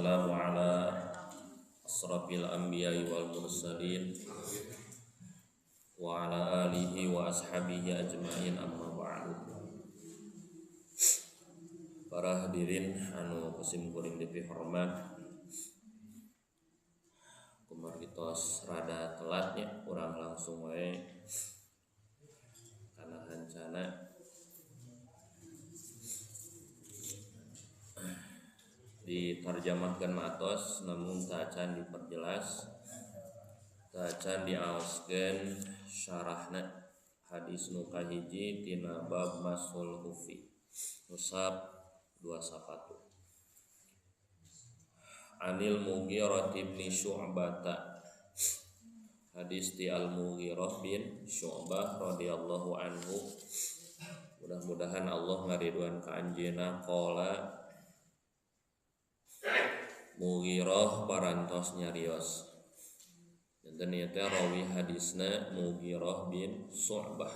wassalamu ala asrafil anbiya'i wal mursalin wa ala alihi wa ashabihi ajmain, amma ba'du. Para hadirin anu kusim kuring dipihormat, kumargi tos rada telatnya, urang langsung wae kana hancana. Diterjemahkan matos, namun tacan diperjelas, tacan diaoskeun syarahna. Hadis nu kahiji tina bab masul hufi, usap dua sapatu. Anil Mughirah bin Syu'bah, hadis di Al Mughirah bin Syu'bah radhiyallahu anhu, mudah-mudahan Allah ngariduan ka anjeunna. Qala Mughirah parantos nyarios. Janten ieu teh rawi hadisna Mughirah bin Syu'bah.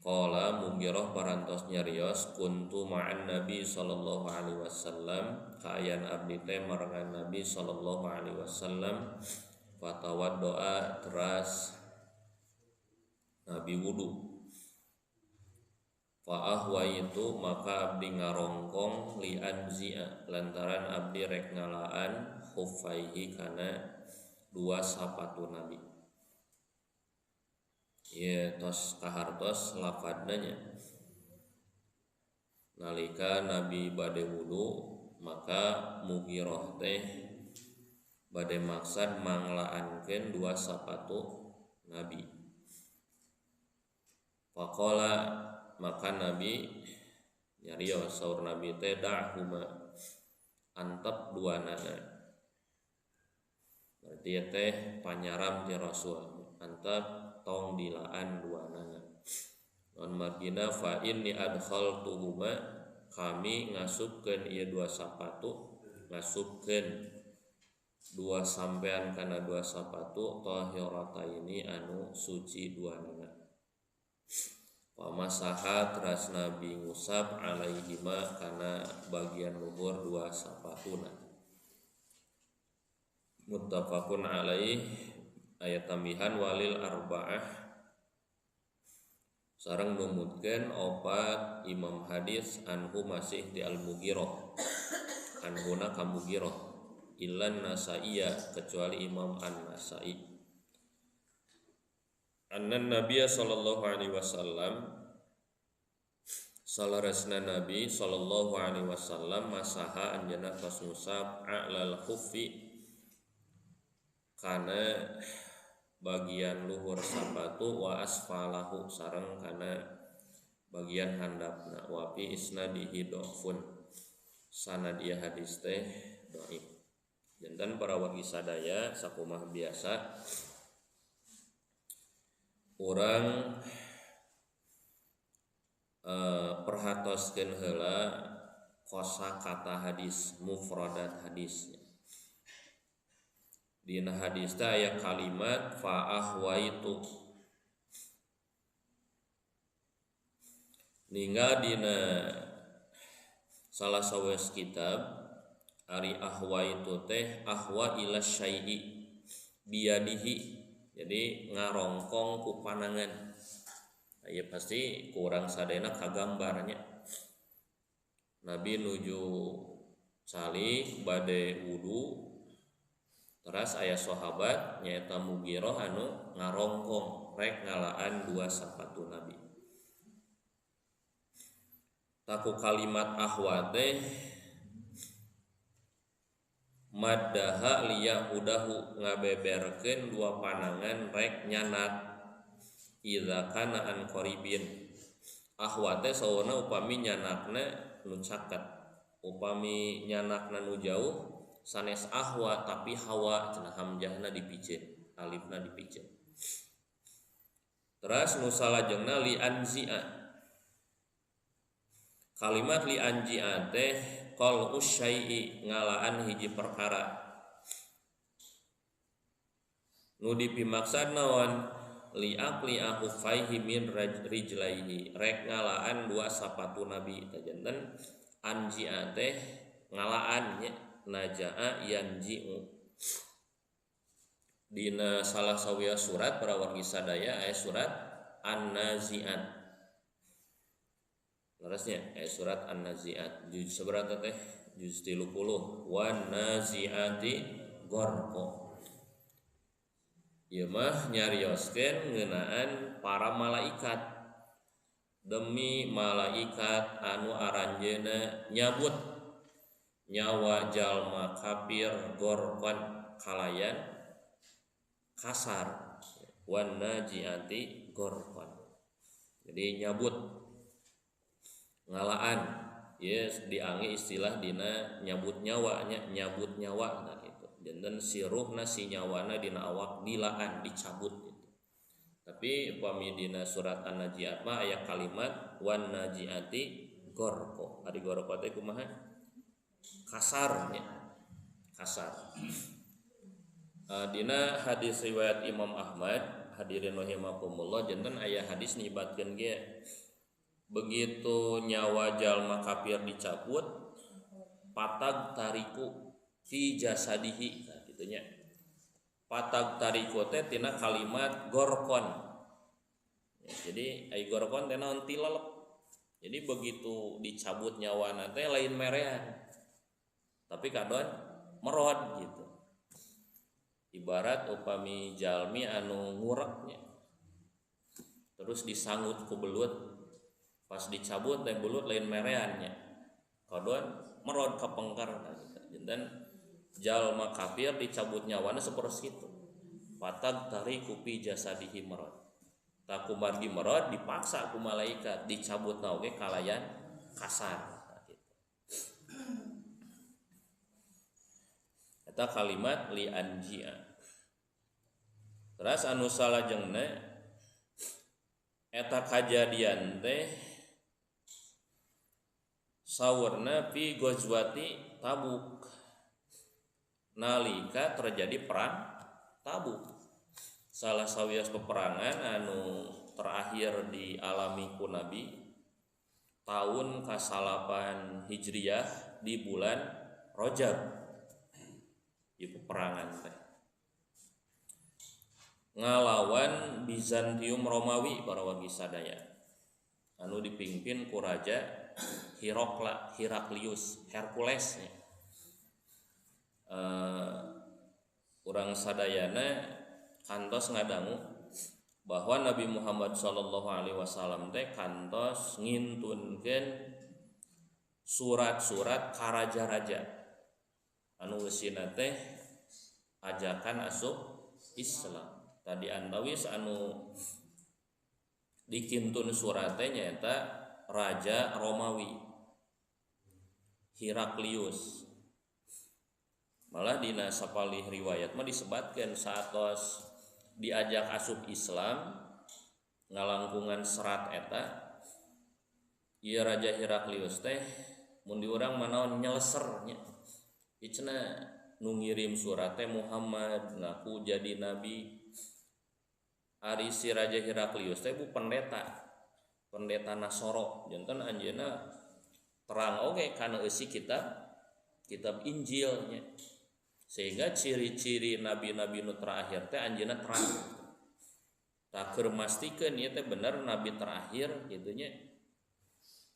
Qala Mughirah parantos nyarios, kuntu ma'an Nabi sallallahu alaihi wasallam, kaayaan abdi teh marengan Nabi sallallahu alaihi wasallam, fatawaddoa teras Nabi wudu. Fa ahwaitu maka abdi ngarongkong li anzia lantaran abdi rek ngalaan khuffaihi kana dua sapatu Nabi. Ieu tos kahartos lafadna nya. Nalika Nabi bade wudu maka Mughirah teh bade maksad manglaankeun dua sapatu Nabi. Faqala maka Nabi nyarios, saur Nabi teh da'huma antep dua nana. Berarti teh panyaram ti Rasul, antep tong dilaan dua nana. Non margina fa inni adkhaltuhuma, kami ngasupkeun ieu dua sapatu, ngasupkeun dua sampean kana dua sapatu tahirataini anu suci dua nana. Pamasaha teras Nabi ngusap alaihima kana bagian luhur dua sapatuna. Muttafaqun alaih, ayat tambihan walil arba'ah sareng numutkeun opat imam hadis anhu masih di Al-Mughirah, anhuna ka Mughirah, illan Nasaiya kecuali Imam An-Nasai. Anna Nabiya sallallahu alaihi wasallam, salaresna Nabi sallallahu alaihi wasallam masaha anjeunna tos ngusap a'lal khuffi kana bagian luhur sapatu wa asfalahu sareng kana bagian handapna, wa fi isnadihi dhafun, sanad ieu hadis teh dhaif. Janten para wargi sadaya sakumaha biasa urang perhatoskeun heula kosakata hadis, mufradat hadis. Dina hadis teh aya kalimat fa ahwaitu. Ninggal dina salah sawios kitab ari ahwaitu teh ahwa ila syai'i biyadihi. Jadi ngarongkong ku panangan. Nah, ya pasti kurang sadayana kagambarnya. Nabi nuju calik bade wudu, teras aya sahabat nyaeta Mughirah anu ngarongkong rek ngalaan dua sapatu Nabi. Taku kalimat ahwa teh maddaha liyahudahu ngabeberkeun dua panangan rek nyanat idza kana an qaribin. Ahwa teh saurna upami nyanakna nu caket, upami nyanakna nu jauh sanes ahwa tapi hawa cenah, hamzahna dipiceun, alifna dipiceun. Teras nu salajengna li anzia, kalimat li anjia teh qol usyai'i ngalaan hiji perkara nu dipimaksad naon li aqli akhufaihi min rijlaihi, rek ngalaan dua sapatu Nabi. Tah janten Anji'a teh ngalaan nya najaa yanji'u. Dina salah sawiya surat para wargi sadaya aya surat An-Nazi'at. Leresnya aya surat An-Nazi'at juz sabaraha teh? Juz 30. Wan nazi'ati gharqa. Ieu mah nyarioskeun ngeunaan para malaikat. Demi malaikat anu aranjeuna nyabut nyawa jalma kafir gorkon kalayan kasar. Wan najiati gorkon. Jadi nyabut ngalaan, yes diangi istilah dina nyabut nyawa nya, nyabut nyawa nah gitu. Janten si ruhna si nyawana dina awak dilaan dicabut gitu. Tapi upami dina surat An-Najiat mah aya kalimat wan najiati gorko. Ari gorko teh kumaha? Kasarnya. Kasar. Dina hadis riwayat Imam Ahmad, hadirin rahimakumullah, janten aya hadis nyibatkeun ge begitu nyawa jalma kafir dicabut patag tariku fi jasadihi, nah kitu nya. Patag tariku teh tina kalimat gorkon. Ya, jadi ai gorkon teh naon tilelep. Jadi begitu dicabut nyawana teh lain merean. Tapi kadon merod gitu. Ibarat upami jalmi anu ngureknya. Terus disanggut ku belut, pas dicabut teh belut lain mereannya. Kadon merod ka pengker nah gitu. Janten jalma kafir dicabut nyawana seperti itu. Patag tariku fi jasadihi merod. Tak kumargi merod dipaksa ku malaikat dicabut na oge kalayan kasar nah gitu. Eta kalimat li anjia. Terus anu salajengna eta kajadian teh saurna fi ghazwati Tabuk. Nalika terjadi perang Tabuk. Salah sawios peperangan anu terakhir dialami ku Nabi tahun ka-8 Hijriah di bulan Rajab. Di peperangan teh ngalawan Bizantium Romawi para wargi sadaya anu dipimpin ku raja Heraklius, Hercules nya. Urang sadayana kantos ngadangu bahwa Nabi Muhammad sallallahu alaihi wasallam teh kantos ngintunkeun surat-surat ka raja-raja anu eusina teh ajakan asup Islam. Tadi antawis anu dikintun surat teh nyaeta Raja Romawi Heraklius. Malah dina sapalih riwayat mah disebatkeun saatos diajak asup Islam ngalangkungan serat eta ieu Raja Heraklius teh mun di urang mah naon nyeleser nya. Ieu cenah nu ngirim surat teh Muhammad ngaku jadi nabi. Ari si Raja Heraklius teh bu pendeta, pendeta Nasoro. Janten anjeunna terang oge kana eusi kitab Injil nya. Sehingga ciri-ciri nabi-nabi nu terakhir teh anjeunna terang. Tah keur mastikeun ieu teh bener nabi terakhir kitu nya.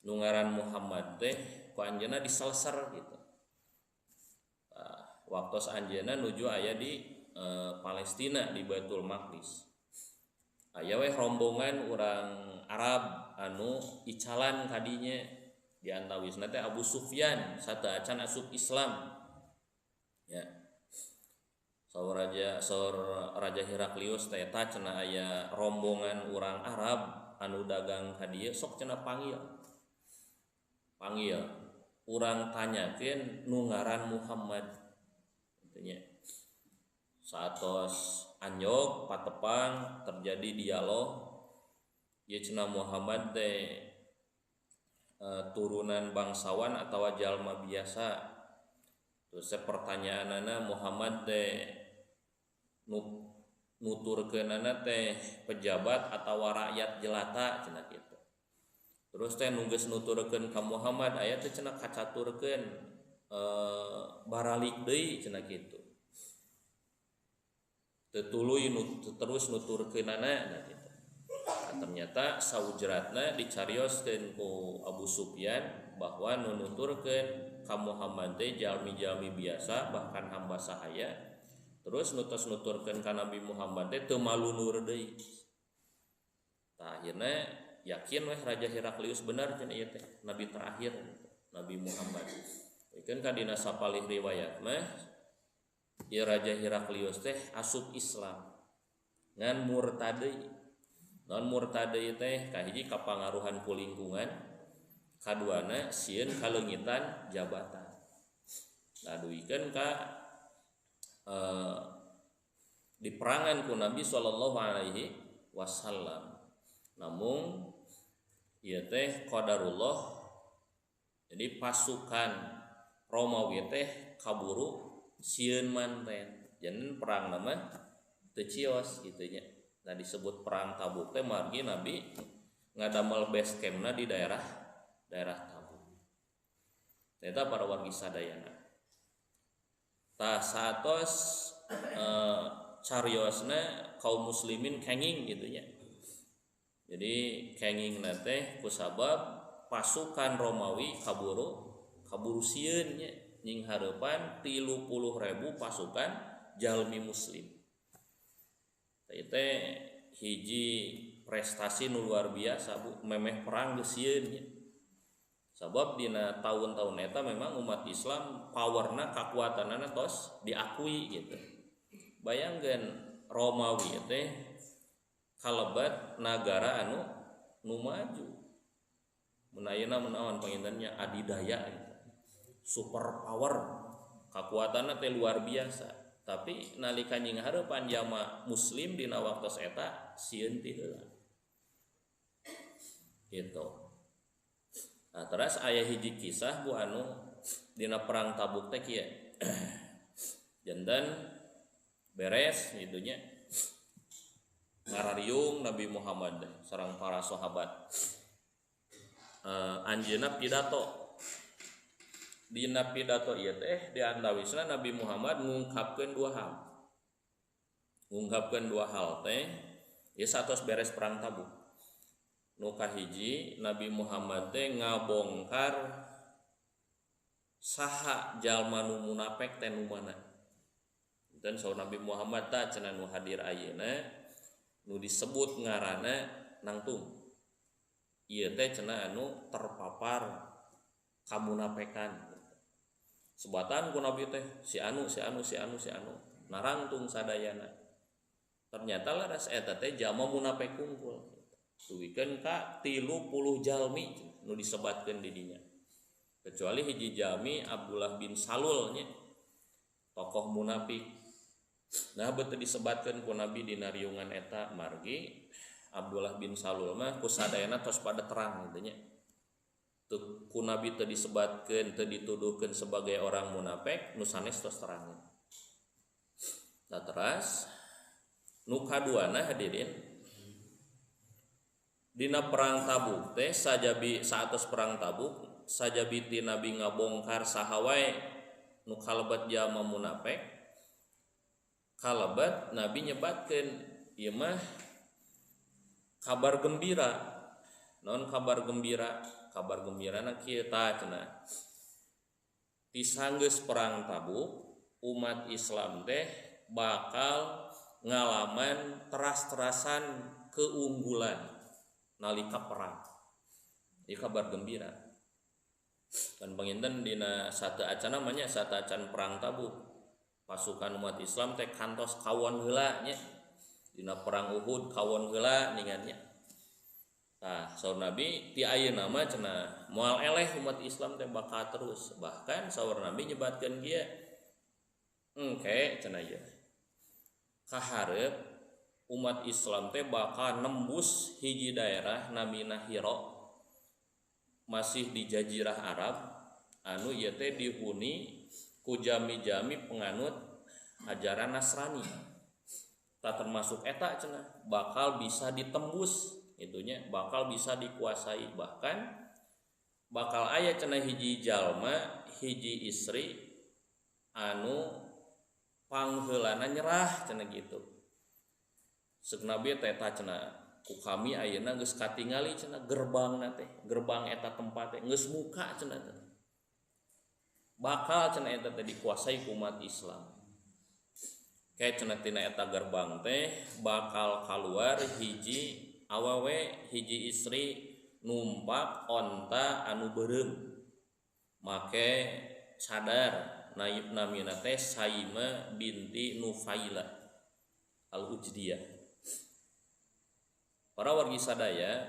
Nu ngaran Muhammad teh ku anjeunna diseleser gitu. Tah waktos anjeunna nuju aya di Palestina di Baitul Maqdis. Aya weh rombongan urang Arab anu icalan kadinya di antawisna teh Abu Sufyan sateuacan asup Islam. Ya. Saur Raja Heraklius teh eta cenah aya rombongan urang Arab anu dagang ka dieu sok cenah panggil. Panggil. Urang tanyakeun nu ngaran Muhammad. Kitu nya. Saatos anjog patepang terjadi dialog ieu cenah Muhammad teh turunan bangsawan atawa jalma biasa. Terus pertanyaanana Muhammad teh nuturkeunana teh pejabat atawa rakyat jelata cenah kitu. Terus teh nu geus nuturkeun ka Muhammad aya teh cenah kacaturkeun baralik deui cenah kitu. Teu tuluy terus nuturkeunana nah kitu. Nah, ternyata saujratna dicarioskeun ku Abu Sufyan bahwa nu nuturkeun ka Muhammad teh jalmi-jalmi biasa bahkan hamba sahaya. Terus nu tos nuturkeun ka Nabi Muhammad teh teu malunur deui. Tah akhirna yakin weh Raja Heraklius benar cenah ieu teh nabi terakhir Nabi Muhammad. Ikeun ka dina sapalih riwayat mah ieu Raja Heraklius teh asup Islam ngan murtad deui. Non murtad deui teh kahiji kapangaruhan ku lingkungan, kaduana sieun kaleungitan jabatan. Nah duikeun ka diperangan ku Nabi sallallahu alaihi wasallam. Namun ieu teh qadarullah, jadi pasukan Romawi teh kaburu sieun manten. Janten perang nama teu cios kitu nya. Nah disebut perang Tabuk teh margi Nabi ngadamel base campna di daerah Tabuk. Eta para wargi sadayana. Tah saatos cariosna kaum muslimin kenging gitu nya. Jadi kenging teh kusabab pasukan Romawi kaburu sieun nya nying hareupan 30.000 pasukan jalmi muslim. Tah ieu teh hiji prestasi nu luar biasa Bu, memeh perang geus sieun nya. Sabab dina tahun-tahun eta memang umat Islam powerna kakuatanana tos diakui gitu. Bayangkeun Romawi teh kalebat nagara anu nu maju. Mun ayeuna menawan pangintennya adidaya gitu. Super power, kakuatanna teh luar biasa. Tapi nalika nying hareupan jama muslim dina waktos eta sieun ti heula. Gitu. Nah, terus aya hiji kisah bu anu dina perang Tabuk teh kieu. Janten beres gitu nya. Ngarariung Nabi Muhammad teh sareng para sahabat. Anjeunna pidato. Dina pidato ieu teh diantawisna Nabi Muhammad ngungkapkeun dua hal. Ngungkapkeun dua hal teh ieu satos beres perang Tabuk. Nu kahiji Nabi Muhammad teh ngabongkar saha jalma nu munafik teh nu mana. Dan saur Nabi Muhammad tah cenah nu hadir ayeuna nu disebut ngaranna nangtung. Ieu teh cenah anu terpapar kamunafikan. Sebatan ku Nabi teh si anu si anu si anu si anu narangtung sadayana. Ternyata laras eta teh jalma munafik kungkul. Duwikeun ka 30 jalmi nu disebatkeun di dinya. Kecuali hiji jalmi Abdullah bin Salul nya, tokoh munafik. Nah betul disebatkeun ku Nabi dina riungan eta margi Abdullah bin Salul mah ku sadayana tos pada terang gitu nya. Teu ku Nabi teu disebatkeun, teu dituduhkeun sebagai orang munafik, nu sanes tos terang. Nah teras nu kaduana hadirin dina perang Tabuk teh sajabi saatos perang Tabuk sajabi ti Nabi ngabongkar saha wae nu kalebet jalma munafik, kalebet Nabi nyebatkeun ieu mah kabar gembira. Naon kabar gembira? Kabar gembirana kieu tah cenah. Tisanggeus perang Tabuk umat Islam teh bakal ngalaman teras-terasan keunggulan nalika perang. Ieu kabar gembira. Dan panginten dina sate acan namanya sate acan perang Tabuk. Pasukan umat Islam teh kantos kawon heula nya. Dina perang Uhud kawon heula ningannya. Tah saur Nabi ti ayeuna mah cenah moal eleh umat Islam teh bakal terus. Bahkan saur Nabi nyebatkeun kieu. Engke cenah ieu. Kaharep umat Islam teh bakal nembus hiji daerah namina Hira masih di Jazirah Arab anu ieu teh dihuni ku jami-jami penganut ajaran Nasrani. Tak termasuk eta cenah bakal bisa ditembus Itunya bakal bisa dikuasai, bahkan bakal aya cenah hiji jalma hiji istri anu pangheulana nyerah cenah gitu. Seuk Nabi teh eta cenah ku kami ayeuna geus katingali cenah gerbangna teh, gerbang eta tempat teh geus muka cenah teh. Bakal cenah eta teh dikuasai ku umat Islam. Kayak cenah tina eta gerbang teh bakal kaluar hiji awewe hiji istri numpak onta anu beureum make cadar naib namina teh Saima binti Nufaila al-Ujdiyah. Para wargi sadaya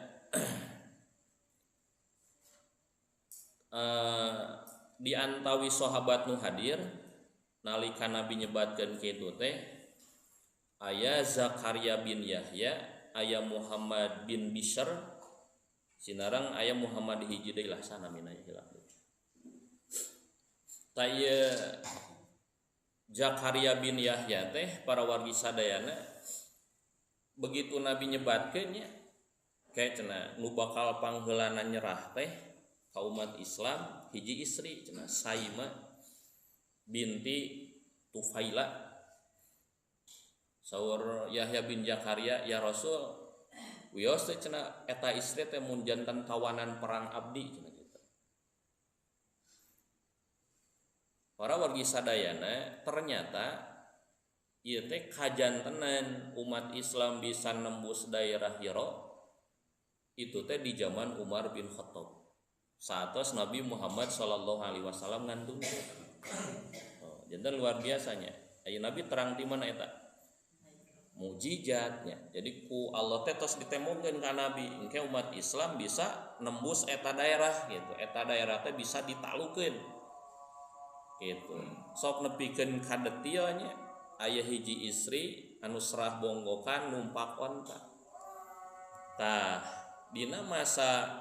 di antawi sahabat nu hadir nalika Nabi nyebatkeun kitu teh aya Zakaria bin Yahya, aya Muhammad bin Bishr, sinarang aya Muhammad hiji deui lah sanamina hilap. Ta ieu Zakaria bin Yahya teh para wargi sadayana begitu Nabi nyebatkeun nya kayak cenah nu bakal pangheulana nyerah teh ka umat Islam hiji istri cenah Saima binti Tufaila. Saur Yahya bin Zakaria, ya Rasul wios teh cenah eta istri teh mun janten tawanan perang abdi cenah kitu. Para wargi sadayana ternyata ieu teh kajantenan umat Islam bisa nembus daerah Hira itu teh di zaman Umar bin Khattab. Saatos Nabi Muhammad sallallahu alaihi wasallam ngantungkeun. Oh, janten luar biasanya. Aya Nabi terang di mana eta? Mujizatnya. Jadi ku Allah teh tos ditemukeun ka Nabi, engke umat Islam bisa nembus eta daerah gitu. Eta daerah teh bisa ditalukeun. Gitu. Sok nepikeun ka detil nya aya hiji istri anu serah bonggokan numpak onta. Tah, dina masa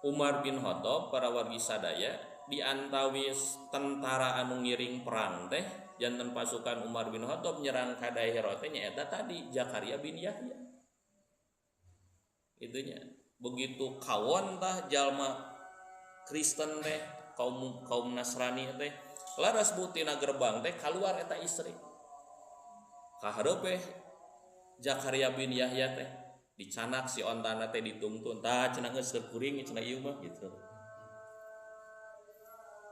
Umar bin Khattab para wargi sadaya diantawis tentara anu ngiring perang teh janten pasukan Umar bin Khattab nyerang ka daerah teh nyaeta tadi Zakaria bin Yahya. Itunya begitu kawon tah jalma Kristen teh kaum kaum Nasrani teh laras butina gerbang teh kaluar eta istri. Kahareup teh Zakaria bin Yahya teh dicanak si ontana teh ditungtun tah cenah geus keur kuring cenah ieu mah gitu.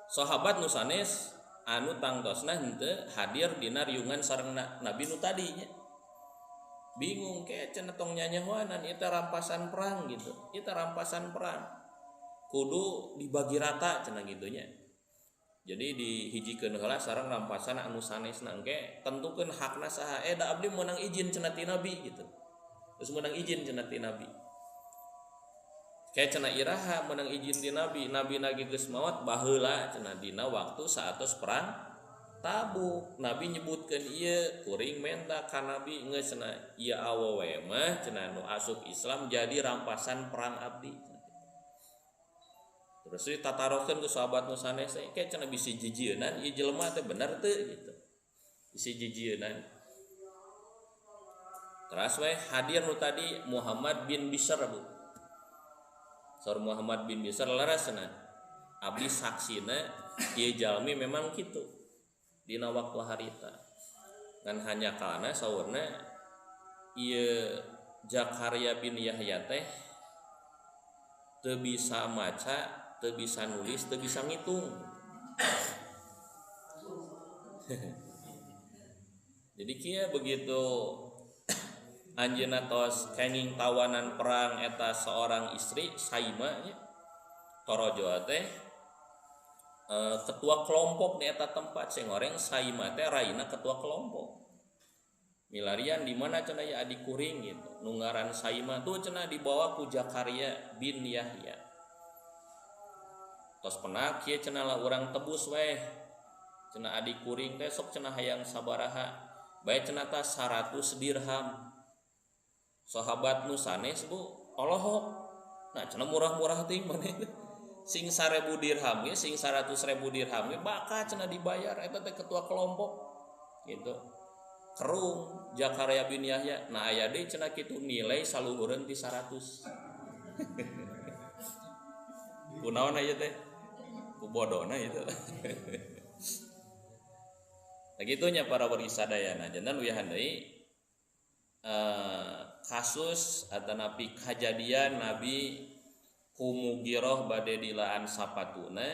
Sahabat nu sanes anu tangtosna henteu hadir dina riungan sareng Nabi nu tadinya. Bingung ke cenah tong nyanyahoanan ieu teh rampasan perang gitu. Ieu teh rampasan perang. Kudu dibagi rata cenah gitunya. Jadi dihijikeun heula sareng rampasan anu sanesna engke tentukeun hakna saha. Da abdi meunang izin cenah ti Nabi gitu. Terus meunang izin cenah ti Nabi. Kayak cenah iraha meunang izin ti Nabi, Nabi nage geus maot baheula cenah dina waktu saatos perang Tabuk. Nabi nyebutkeun ieu kuring menta ka Nabi geus cenah ieu awewe mah cenah nu asup Islam jadi rampasan perang abdi. Terus ditatarokeun ku sahabat nu sanes teh kayak cenah bisi jijieunan ieu jelema teh bener teu gitu. Bisi jijieunan. Terus we hadir nu tadi Muhammad bin Bishr bu. Saur Muhammad bin Bishr larasna abdi saksina ieu jalmi memang kitu dina waktu harita. Ngan hanya kana saurna ieu Zakaria bin Yahya teh teu bisa maca, teu bisa nulis, teu bisa ngitung. Jadi kieu begitu anjeunna tos kenging tawanan perang eta seorang istri Saima nya torojo teh ketua kelompok di eta tempat sing goreng Saima teh raina ketua kelompok. Milarian di mana cenah ya adik kuring gitu. Nu ngaran Saima tuh cenah dibawa ku Zakaria bin Yahya. Tos penak kieu cenah lah urang tebus weh. Cenah adik kuring teh sok cenah hayang sabaraha. Bae cenah tah 100 dirham. Sahabat nu sanes bu olohok. Nah cenah murah-murah teuing maneh. Sing 1000 dirham ge sing 100.000 dirham ge bakal cenah dibayar eta teh ketua kelompok gitu. Kerung Zakaria bin Yahya. Nah aya deui cenah kitu nilai saluhureun ti 100. Kunaon aya teh? Ku bodona itu. Nah gitunya para wargi sadayana. Janten uyahan deui kasus atanapi kajadian Nabi ku Mughirah bade dilaan sapatuna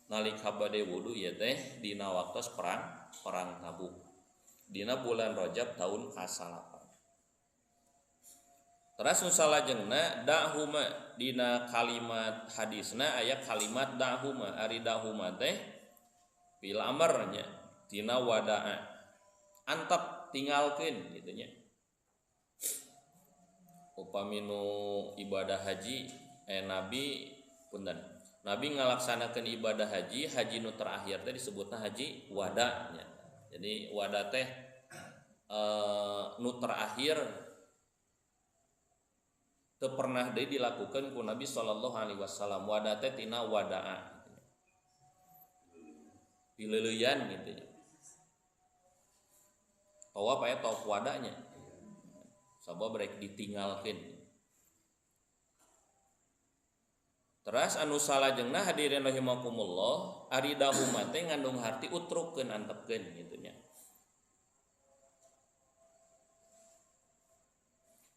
nalika bade wudu ieu teh dina waktos perang Tabuk dina bulan Rajab tahun ka-9. Teras nu salajengna da'huma dina kalimat hadisna aya kalimat da'huma, ari da'huma teh bil amr nya tina wada'a antep tinggalkeun kitu nya. Upami nu ibadah haji Nabi punten Nabi ngalaksanakeun ibadah haji, haji nu terakhir teh disebutna haji wada nya. Jadi wada teh nu terakhir teu pernah deui dilakukeun ku Nabi sallallahu alaihi wasallam. Wada teh tina wadaa. Dileuleyan gitu nya. Tawaf aya tawaf wadanya. Sabab rek ditinggalkeun. Teras anu salajengna hadirin rahimakumullah, ari dahuma teh ngandung harti utrukkeun antepkeun kitu nya.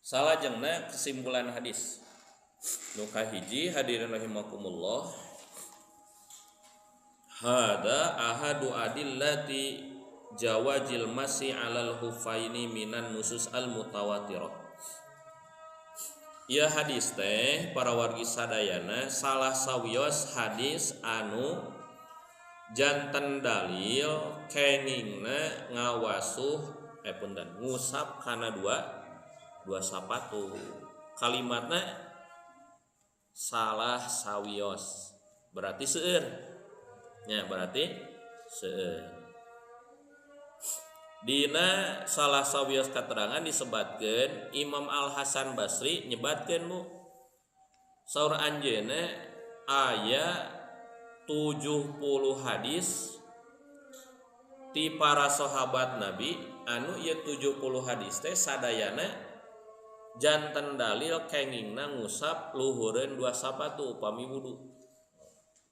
Salajengna kesimpulan hadis. Nu kahiji hadirin rahimakumullah, hada ahadu adillati jawazil masi alal hufaini minan nusus al mutawatirah. Ieu hadis teh para wargi sadayana salah sawios hadis anu janten dalil kengingna ngawasuh punten ngusap kana dua sapatu. Kalimatna salah sawios berarti seueur nya, berarti seueur. Dina salah sawios katerangan disebatkeun Imam Al Hasan Basri nyebatkeun Bu saur anjeunna aya 70 hadis ti para sahabat Nabi anu ieu 70 hadis teh sadayana janten dalil kengingna ngusap luhureun dua sapatu upami wudu.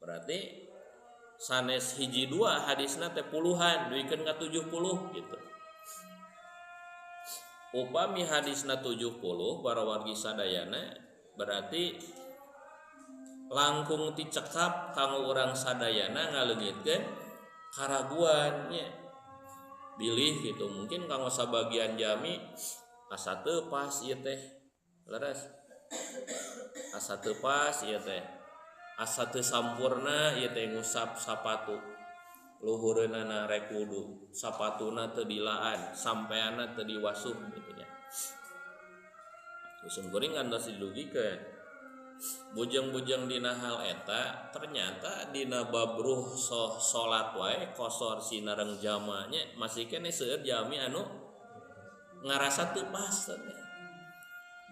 Berarti sanes hiji dua hadisna teh puluhan duikeun ka 70 gitu. Upami hadisna 70 para wargi sadayana berarti langkung ticekap kanggo urang sadayana ngaleungitkeun karaguan nya. Bilih gitu mungkin kanggo sabagian jami asa teu pas ieu teh. Leres. Asa teu pas ieu teh. Asa teu sampurna ieu teh ngusap sapatu. Luhureunana rek wudu, sapatuna teu dilaan, sampeanna teu diwasuh kitu nya. Usum kuring kantos didugikeun. Bujeng-bujeng dina hal eta ternyata dina babruh salat wae kosor sinareng jamanya masih keneh seueur jami anu ngarasa teu pas teh.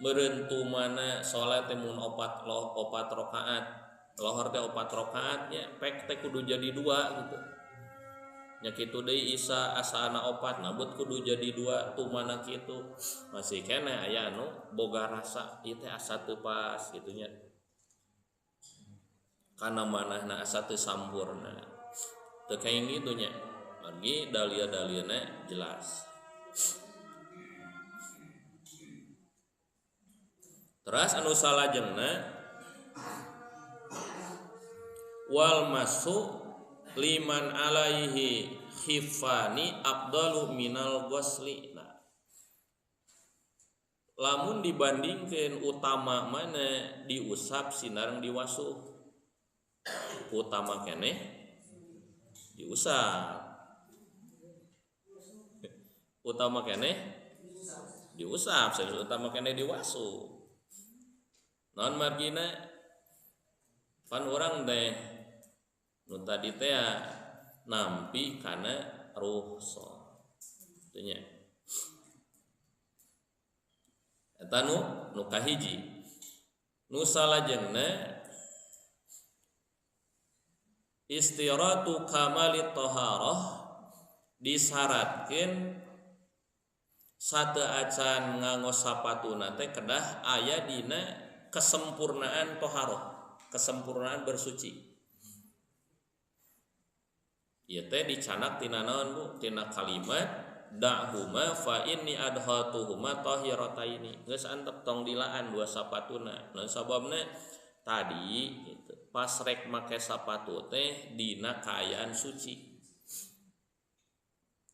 Meureun tumana salat teh mun opat rakaat, lohor teh opat rakaat nya, pek teh kudu jadi dua gitu. Nya kitu deui isa asana opat nabut kudu jadi dua tumana kitu. Masih keneh aya anu boga rasa ieu teh asa teu pas kitu nya. Kana manahna asa teu sampurna. Teu kayak kitu nya. Margi dalil-dalilna jelas. Teras anu salajengna wal masu liman alaihi khifani afdalu minal ghusli. Nah, lamun dibandingkeun utama mana diusap sinareng diwasuh, utama keneh diusap, utama keneh diusap, serius utama keneh diwasuh. Naon margina pan urang teh nu tadi teh nampi kana rukhsah teu nya. Eta nu kahiji. Nu salajengna istiratu kamali taharah disyaratkeun Sateu acan nganggo sapatuna teh kedah aya dina kesempurnaan toharoh, kesempurnaan bersuci. Ieu teh dicanak tina naon Bu? Tina kalimat da'huma fa inni adhatuhuma tahirataini. Geus antep tong dilaan dua sapatuna. Naon sababna? Tadi gitu, pas rek make sapatu teh dina kaayaan suci.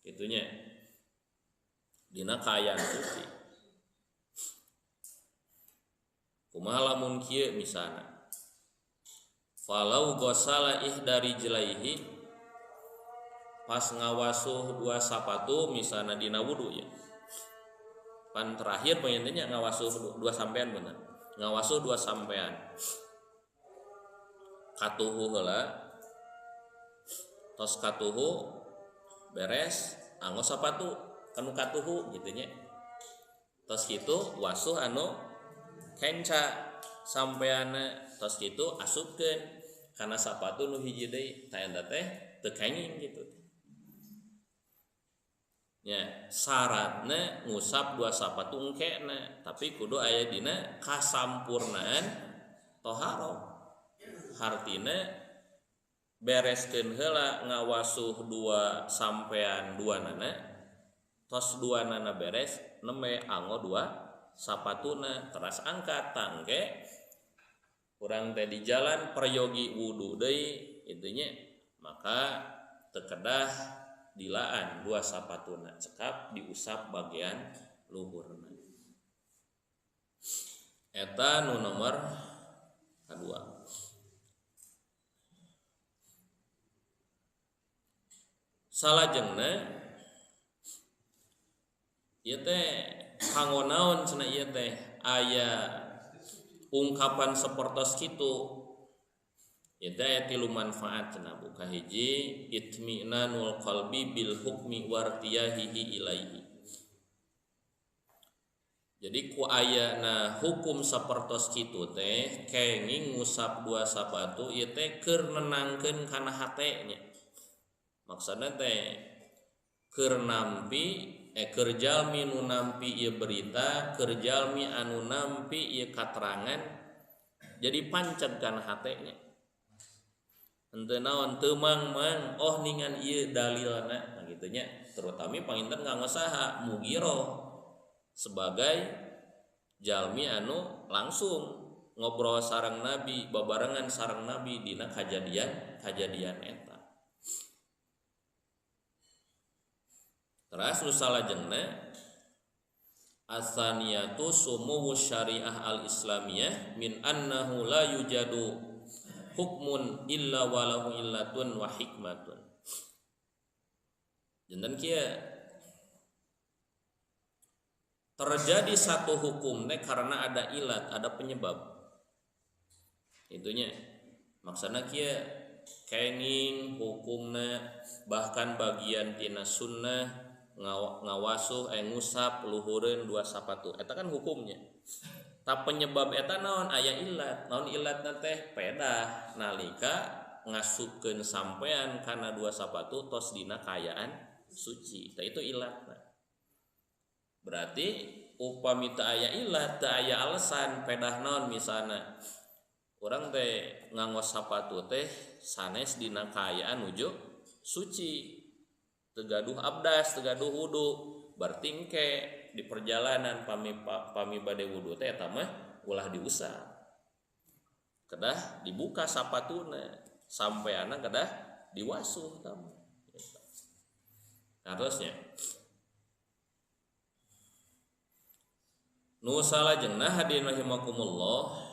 Itunya. Dina kaayaan suci. Kumaha lamun kieu misalna? Falau ghasala ihdari jlaihi, pas ngawasuh dua sapatu misalna dina wudu ya. Pan terakhir pengennya ngawasuh dua sampean bener. Ngawasuh dua sampean. Katuhu heula. Tos katuhu beres anggo sapatu kanu katuhu gitu nya. Tos kitu wasuh anu kenca sampeanna, tos kitu asupkeun kana sapatu nu hiji deui, tah eta teh teu kenging gitu. Nya syaratna ngusap dua sapatu engkena, tapi kudu aya dina kasampurnaan toharoh. Hartina bereskeun heula ngawasuh dua sampean dua nana, tos dua nana beres nembe anggo dua sapatuna teras angkat tangke urang teh di jalan peryogi wudu deui itunya, maka teu kedah dilaan dua sapatuna, cekap diusap bagian luhurna. Eta nu nomor kadua. Salajengna ieu teh kanggo naon cenah ieu teh aya ungkapan sapertos kitu. Ieu teh aya tilu manfaat cenah Bu. Kahiji itminanul qalbi bil hukmi wartiyahihi ilaihi. Jadi ku ayana hukum sapertos kitu teh kenging ngusap dua sapatu ieu teh keur nenangkeun kana hate nya. Maksudna teh keur nampi keur jalmi nu nampi ieu berita, keur jalmi anu nampi ieu katerangan jadi panceg kana hatena. Henteu naon teu mang-mang oh ningan ieu dalilna. Nah kitu nya, terutami panginten kanggo saha Mughirah sebagai jalmi anu langsung ngobrol sareng Nabi, babarengan sareng Nabi dina kajadian-kajadian eta. Teras nu salajengna asaniyatu sumu syariah al-islamiyah min annahu la yujadu hukmun illa walahu illatun wa hikmatun. Janten kieu terjadi satu hukum teh karena ada ilat, ada penyebab. Itunya maksudna kieu kenging hukumna bahkan bagian tina sunnah ngawasuh ngusap luhureun dua sapatu eta kan hukumnya. Ta penyebab eta naon aya ilat, naon ilatna teh pedah nalika ngasupkeun sampean kana dua sapatu tos dina kaayaan suci. Ta itu ilatna. Berarti upami teu aya ilat, teu aya alasan pedah naon misalna urang teh nganggo sapatu teh sanes dina kaayaan nuju suci, teu gaduh abdas, teu gaduh wudu, berarti engke di perjalanan pami bade wudu teh eta mah ulah diusap. Kedah dibuka sapatuna, sampeana kedah diwasuh eta mah. Nah, terusnya nu salajengna hadirin rahimakumullah.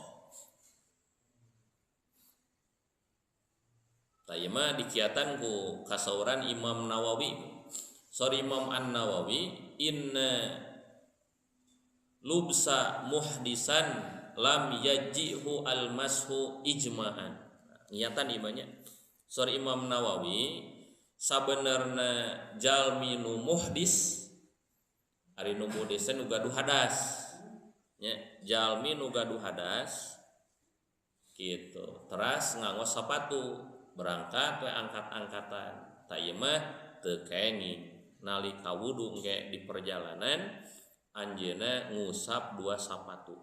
Tayema dikiatan ku kasauran Imam Nawawi. Sorry Imam An-Nawawi, inna lubsa muhdisan lam yajihu almashu ijma'an. Niatan imanya. Sorry Imam Nawawi, sabenerna jalmi nu muhdis, ari nu muhdis nu gaduh hadas. Nya, jalmi nu gaduh hadas gitu. Teras nganggo sapatu berangkat we angkat-angkatan. Ta ieu mah teu kenging. Nalika wudu engke di perjalanan anjeunna ngusap dua sapatu.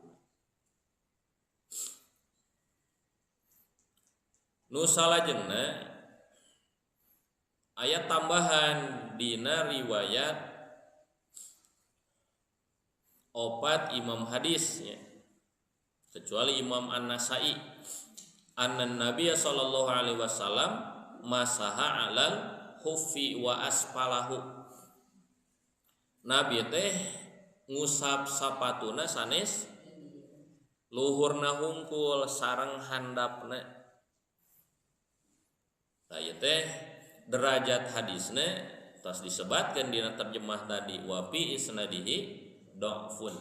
Nu salajengna aya tambahan dina riwayat opat imam hadisnya kecuali Imam An-Nasa'i anna Nabiy sallallahu alaihi wasallam masaha alal khuffi wa asfalahu. Nabi teh ngusap sapatuna sanes luhurna hungkul sareng handapna. Tah ieu teh derajat hadisna tos disebatkeun dina terjemah tadi wa fi isnadihi dha'fun.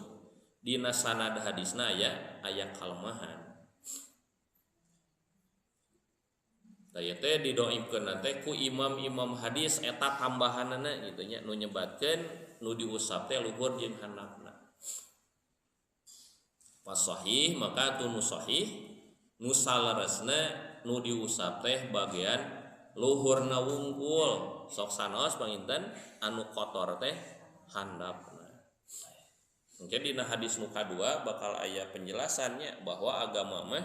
Dina sanad hadisna aya kalemahan. Tah ieu teh didoibkeun teh ku imam-imam hadis eta tambahanana kitu nya nu nyebatkeun nu diusap teh luhur jeung handapna. Pas sahih maka tu nu sahih nu saleresna nu diusap teh bagian luhurna wungkul sok sanaos panginten anu kotor teh handapna. Mungkin dina hadis nu kadua bakal aya penjelasannya bahwa agama mah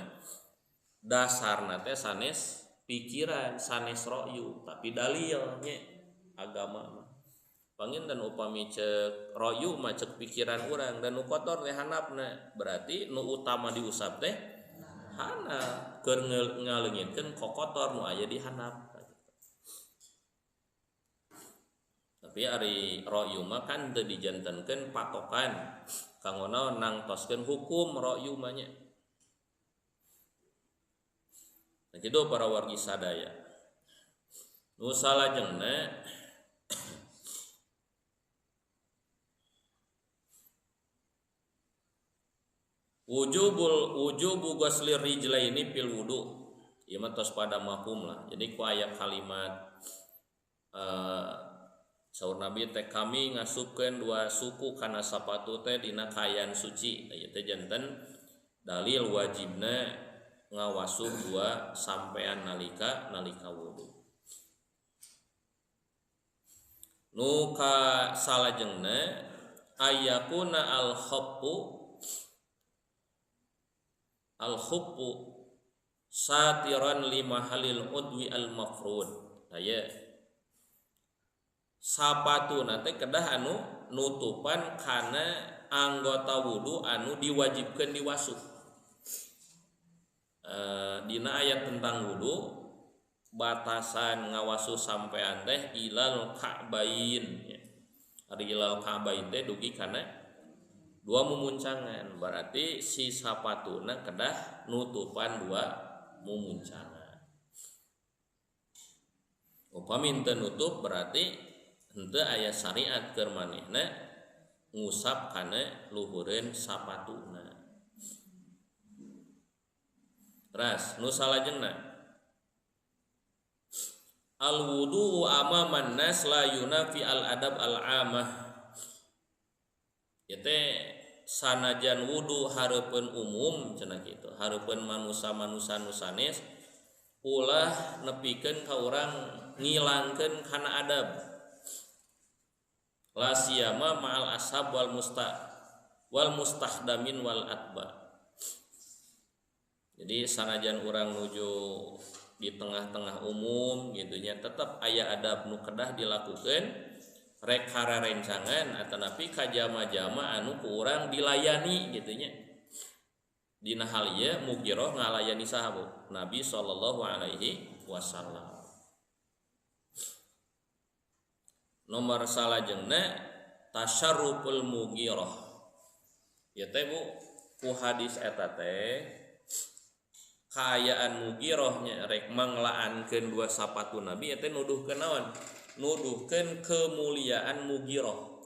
dasarna teh sanes pikiran, sanes ro'yu, tapi dalilnya agama mah. Panginten upami cek ro'yu mah cek pikiran urang dan nu kotor teh handapna, berarti nu utama diusap teh handap keur ngaleungitkeun kokotor nu aya di handap. Tapi ari ro'yu mah kan teu dijantenkeun patokan kanggo naon nangtoskeun hukum ro'yu mah nya. Nah kitu para wargi sadaya. Nu salajengna wujubu ghuslir rijlaini fil wudu. Ieu mah tos pada mafhum lah. Jadi ku aya kalimat saur Nabi teh kami ngasupkeun dua suku kana sapatu teh dina kaayaan suci. Ieu teh janten dalil wajibna ngawasuh dua sampean nalika wudu. Nu ka salajengna ayakuna al-khuffu satiran lima halil udwi al-mafrud. Aya sapatuna teh kedah anu nutupan kana anggota wudu anu diwajibkeun diwasuh. Dina ayat tentang wudu batasan ngawasuh sampean teh ilal ka'bain. Ari ilal ka'bain teh dugi kana dua mumuncangan, berarti si sapatuna kedah nutupan dua mumuncangan. Upami henteu nutup berarti henteu aya syariat keur manehna ngusap kana luhureun sapatuna. Teras nu salajengna al wudu amaman nas la yunafi al adab al amah. Ieu teh sanajan wudu hareupeun umum cenah kitu, hareupeun manusa-manusa nu sanes ulah nepikeun ka urang ngilangkeun kana adab. La siyama ma'al ashab wal mustahdamin wal atba. Jadi sanajan urang nuju di tengah-tengah umum gitunya tetap aya adab nu kedah dilakukeun rek hararencangan atanapi ka jama-jama anu ku urang dilayani gitunya. Dina hal ieu Mughirah ngalayani saha Bu? Nabi sallallahu alaihi wasallam. Nomor salajengna tasyarruful Mughirah. Ieu teh Bu ku hadis eta teh kaayaan Mughirahnya rek manglaankeun dua sapatu Nabi eta nuduhkeun naon? Nuduhkeun kemuliaan Mughirah.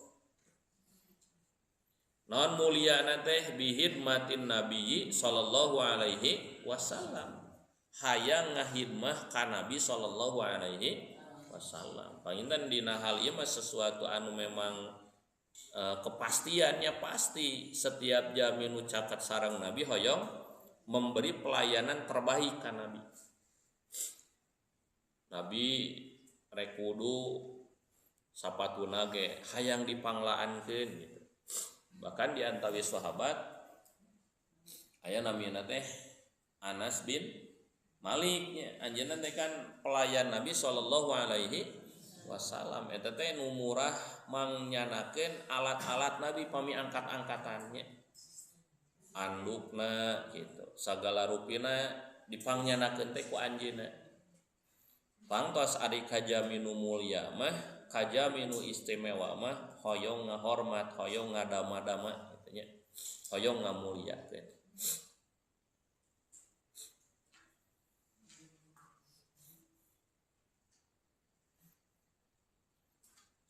Naon muliana teh bihidmatin Nabi sallallahu alaihi wasallam. Hayang ngahidmah ka Nabi sallallahu alaihi wasallam. Panginten dina hal ieu mah sesuatu anu memang kepastiannya pasti setiap jami nu caket sareng Nabi hoyong memberi pelayanan terbaik ka Nabi. Nabi rek wudu Sapatuna ge hayang dipanglaankeun gitu. Bahkan di antawis sahabat aya namina teh Anas bin Malik nya, anjeunna teh kan pelayan Nabi sallallahu alaihi wasallam. Eta teh nu murah mangyanakeun alat-alat Nabi pami angkat-angkatannya. Andukna gitu, sagala rupina dipangyanakeun teh ku anjeunna. Pangtos ari kajami nu mulia mah, kajami nu istimewa mah hoyong ngahormat, hoyong ngadama-dama gitu nya, hoyong ngamuliakeun.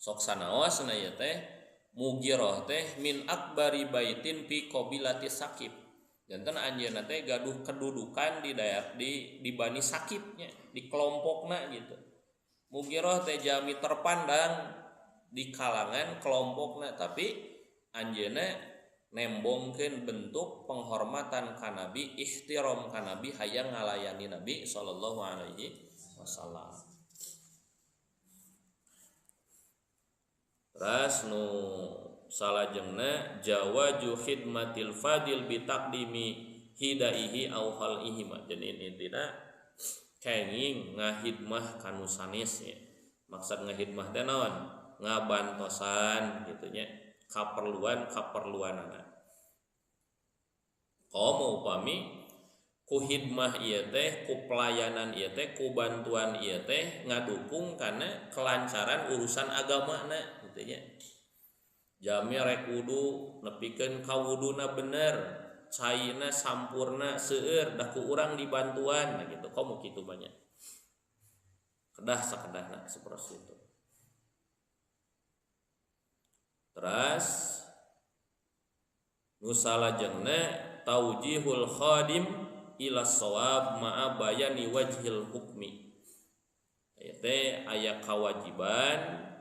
Sok sanaos na ieu teh Mughirah teh min akbari baitin fi qabilati Sakib. Janten anjeunna teh gaduh kedudukan di daerah di Bani Sakibnya, di kelompokna gitu. Mughirah teh jami terpandang di kalangan kelompokna, tapi anjeunna nembongkeun bentuk penghormatan ka Nabi, ihtiram ka Nabi, hayang ngalayani Nabi sallallahu alaihi wasallam. Terus nu salajengna jawaju khidmatil fadil bi taqdimi hidaihi au khalihima. Jadi intina kenging ngahidmah kanu sanes nya. Maksud ngahidmah teh naon? Ngabantosan gitu nya, kaperluan-kaperluanana. Komo upami ku khidmah ieu teh, ku pelayanan ieu teh, ku bantuan ieu teh ngadukung kana kelancaran urusan agamana gitu nya. Jami rek wudu nepikeun ka wuduna bener, caina sampurna seueur da ku urang dibantuan nah gitu. Komo kitu banyak. Kedah sakedahna seperti itu. Terus nu salajengna taujihul khadim ila shawab ma'a bayani wajhil hukmi. Aya teh aya kawajiban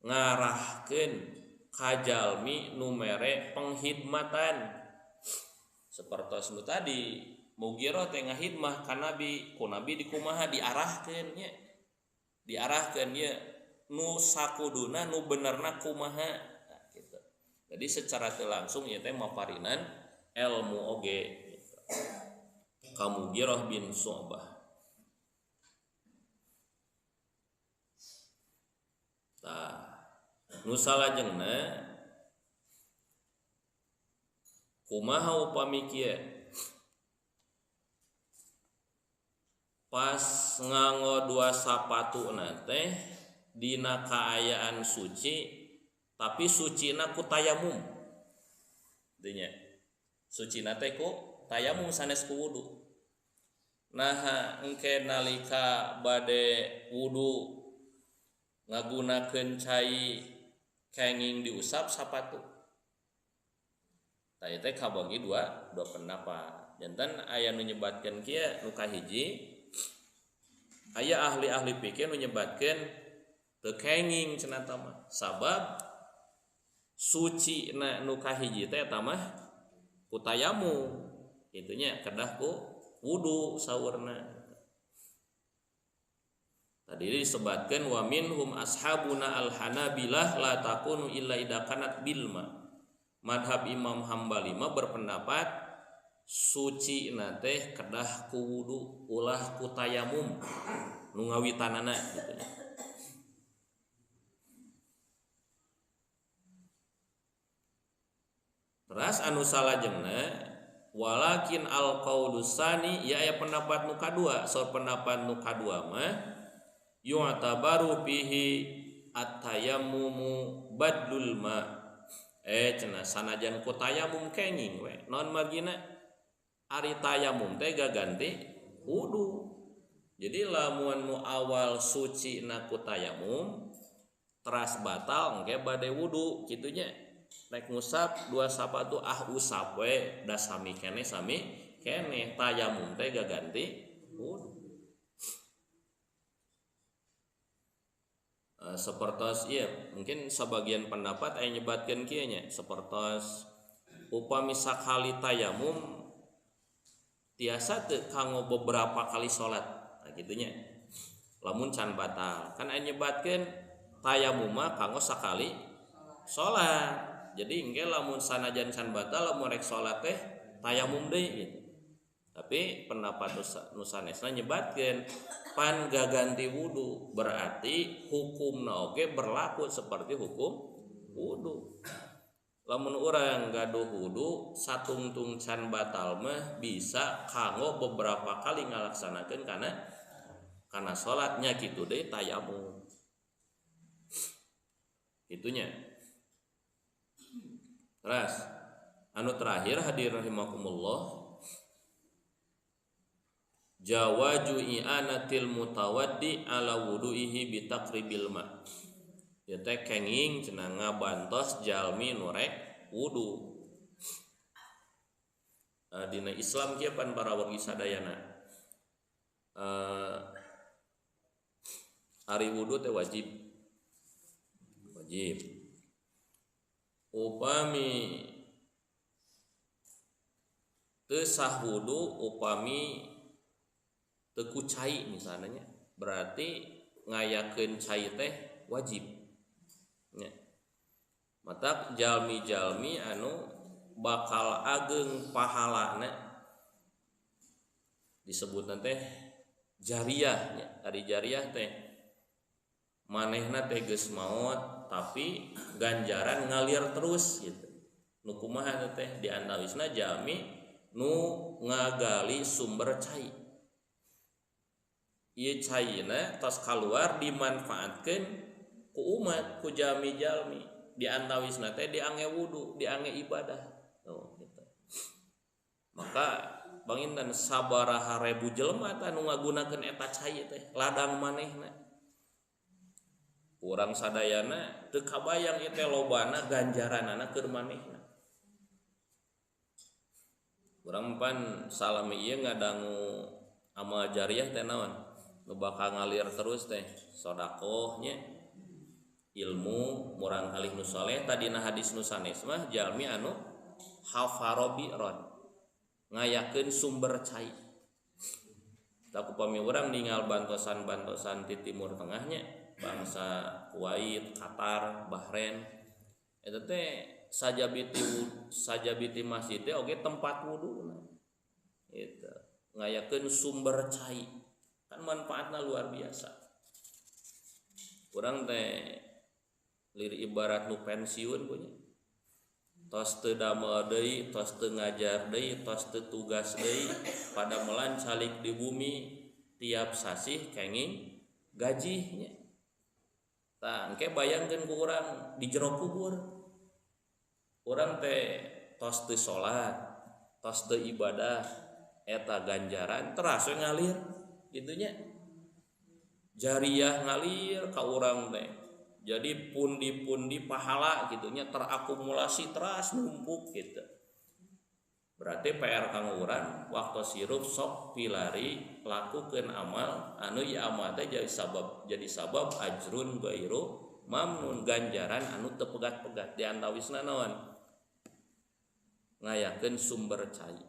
ngarahkeun kajalmi nu mere penghidmatan. Sapertos nu tadi Mughirah teh ngahidmah ka Nabi, ku Nabi dikumaha diarahkeun nya. Diarahkeun nya nu sakuduna nu benerna kumaha nah, gitu. Jadi secara teu langsung ieu teh maparinan ilmu oge gitu. Ka Mughirah bin Syu'bah. Tah, nu salajengna kumaha upami kieu pas nganggo dua sapatuna teh dina kaayaan suci tapi sucina ku tayamum. Dinya sucina teh ku tayamum sanes ku wudu. Nah engke nalika bade wudu ngagunakeun cai kenging diusap sapatu. Tah ieu teh kabagi dua pendapat. Janten aya nu nyebatkeun kieu nu kahiji, aya ahli-ahli fikih nu nyebatkeun teu kenging cenah tah mah. Sabab suci na nu kahiji teh eta mah ku tayamum. Kitu nya kedah ku wudu saurna. Tadi disebutkan wa minhum ashabuna al-hanabilah la takunu illa idza kanat bilma. Madhab Imam Hambali mah berpendapat suci na teh kedah ku wudu ulah ku tayamum nu ngawitanana gitu. Terus anu salajengna walakin al qaulusani ya aya pendapat nu kadua, saur pendapat nu kadua mah yu'tabaru fihi at-tayammumu badlul ma. Cenah sanajan ku tayamum kenging we. Naon margina? Ari tayamum teh gaganti wudu. Jadi lamun nu awal suci na ku tayamum teras batal engke bade wudu kitu nya. Rek ngusap dua sapatu ah usap we da sami keneh tayamum teh gaganti wudu. Sepertos iya mungkin sebagian pendapat aya nyebatkeun kieu nya sepertos upami sakali tayamum tiasa teu kanggo beberapa kali salat nah kitu nya lamun can batal kan aya nyebatkeun Tayamum mah kanggo sakali salat. Jadi engke lamun sanajan can batal lamun rek salat teh tayamum deui gitu. Tapi pendapat nu sanesna nyebatkeun pan gaganti wudu berarti hukumna oge berlaku seperti hukum wudu. Lamun urang gaduh wudu satungtung can batal mah bisa kanggo beberapa kali ngalaksanakeun kana salatnya kitu deui tayamum. Itunya. Terus anu terakhir hadirin rahimakumullah, jawaju i'anatil mutawaddi ala wudu'ihi bitaqribil ma. Ya teh kenging cenah ngabantos jalmi nu rek wudu. Dina Islam kieu pan para wargi sadayana. Ari wudu teh wajib. Wajib. Upami teu sah wudu upami teu ku cai misalnya, berarti ngayakeun cai teh wajib. Nya. Matak jalmi-jalmi anu bakal ageng pahalana disebutna teh jariah nya. Ari jariah teh manehna teh geus maot tapi ganjaran ngalir terus gitu. Nu kumaha teh di antawisna jalmi nu ngagali sumber cai. Ieu caina tos kaluar dimanfaatkeun ku umat, ku jalmi-jalmi. Di antawisna teh diange wudu, diange ibadah. Oh, gitu. Maka banginten sabaraha rebu jelema tah nu ngagunakeun eta cai teh, ladang manehna. Urang sadayana teu kabayang ieu teh lobana ganjaranana keur manehna. Urang pan salami ieu ngadangu amal jariah teh naon? Nu bakal ngalir terus teh sedekah nya, ilmu murang kalih nu saleh. Tadina hadis nu sanes mah jalmi anu hafaro bi'ron, ngayakeun sumber cai. Tak upami urang ningal bantosan-bantosan di Timur Tengahnya, bangsa Kuwait, Qatar, Bahrain, eta teh sajabiti masjid teh oge tempat wuduna. Eta ngayakeun sumber cai. Kan manfaatna luar biasa. Urang teh lir ibarat nu pensiun punya. Tos teu damel deui, tos teu ngajar deui, tos teu tugas deui, pada melan calik di bumi tiap sasih kenging gajihnya. Tah engke bayangkeun ku urang di jero kubur. Urang teh tos teu salat, tos teu ibadah, eta ganjaran teras we ngalir gitunya. Jariah ngalir ka urang teh. Jadi pundi-pundi pahala gitunya terakumulasi teras numpuk gitu. Berarti PR kang urang waktu sirup sok pilari lakukeun amal anu ieu amal teh jadi sabab ajrun ghairu mamnun, ganjaran anu teu pegat-pegat. Di antawisna naon? Ngayakeun sumber cai.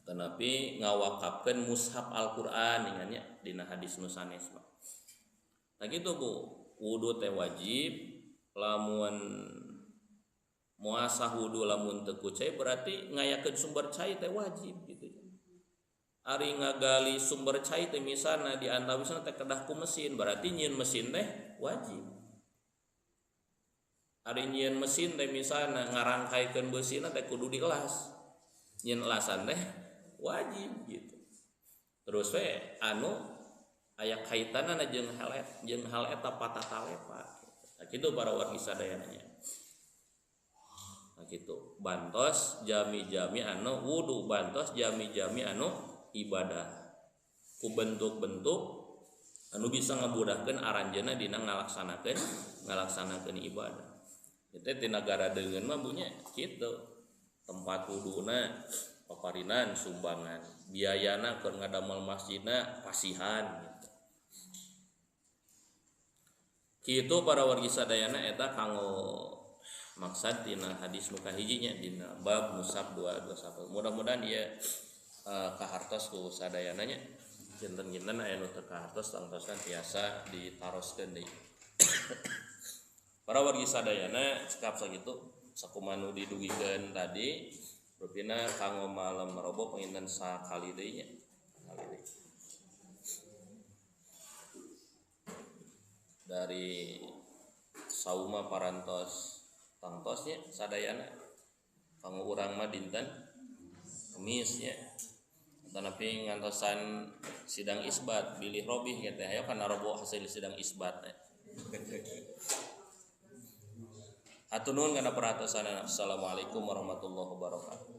Tetapi ngawakafkeun mushaf Al-Qur'an ingatnya dina hadis nu sanes mah. Nah gitu Bu, wudu teh wajib, lamun muasah wudu lamun teu ku cai berarti ngayakeun sumber cai teh wajib gitu. Ari ngagali sumber cai teh misalna di antawisna teh kedah ku mesin, berarti nyieun mesin teh wajib. Ari nyieun mesin teh misalna ngarangkaikeun beusina teh kudu dielas. Nyieun elasan teh wajib gitu. Terus we anu aya kaitanana jeung hal eta patatalepa. Nah kitu para wargi sadayana nya. Nah kitu bantos jami-jami anu wudu, bantos jami-jami anu ibadah. Ku bentuk-bentuk anu bisa ngabudahkeun aranjeunna dina ngalaksanakeun ibadah. Itu di nagara deungeun mah bunya kitu. Tempat wuduna paparinan sumbangan, biayana keur ngadamel masjidna pasihan gitu. Kitu para wargi sadayana eta kanggo maksad dina hadis nu kahijinya dina bab musab 221. Mudah-mudahan ieu kahartos ku sadayana nya. Kinten-kinten aya nu teu kahartos tangtosna tiasa ditaroskeun deui. Para wargi sadayana cekap sakitu sakumaha nu didugikeun tadi rupina kanggo malam Rebo panginten sakali deui nya. Sakali deui. Dari sauma parantos tangtos nya sadayana kanggo urang mah dinten Kemis nya. Tanapi ngantosan sidang isbat bilih robih gitu hayo kana Rebo hasil sidang isbat teh. Hatur nuhun kana perhatosanana. Assalamualaikum warahmatullahi wabarakatuh.